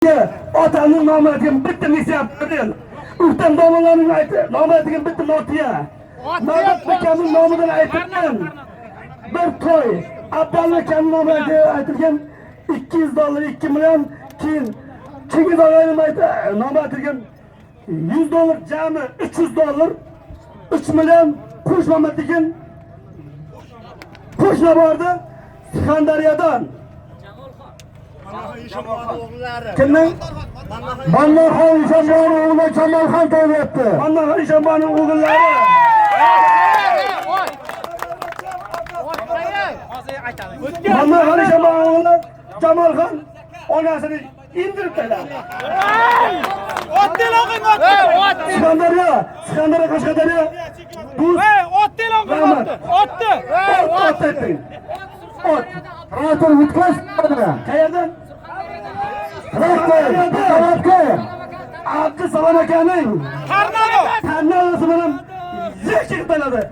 Otamning nomi aytgan bitta Nexia berdim. Ukam domlalarning nomi aytgan bitta Nokia. Navbat akamning nomidan aytilgan bir to'y. Abdalla akamning nomidan aytilgan 200 dollar, 2 million, keyin Chingiz og'ayning nomi aytilgan 100 dollar, jami 300 dollar, 3 million. Qo'sh degan qo'shna bordi Surxondaryodan. Kimning? Mannonxon Eshonboyning o'g'li Jamolxon to'ylayapti. Mannonxon Eshonboyning o'g'illari. Mannonxon Eshonboyning o'g'li Jamolxon onasini indirib tashladi. Otni e'lon qiling, otni. Surxondaryo, Surxondaryo, Qashqadaryo. Bu Otni e'lon qiling, Rahmat. otni. Otni. Ot, ot ayting. Ot. Traktor yutqaz. Qayerdan? Traktor, Talabga. Abdusalom akaning Tornado. Tornadosi bilan yer chiqib tashladi.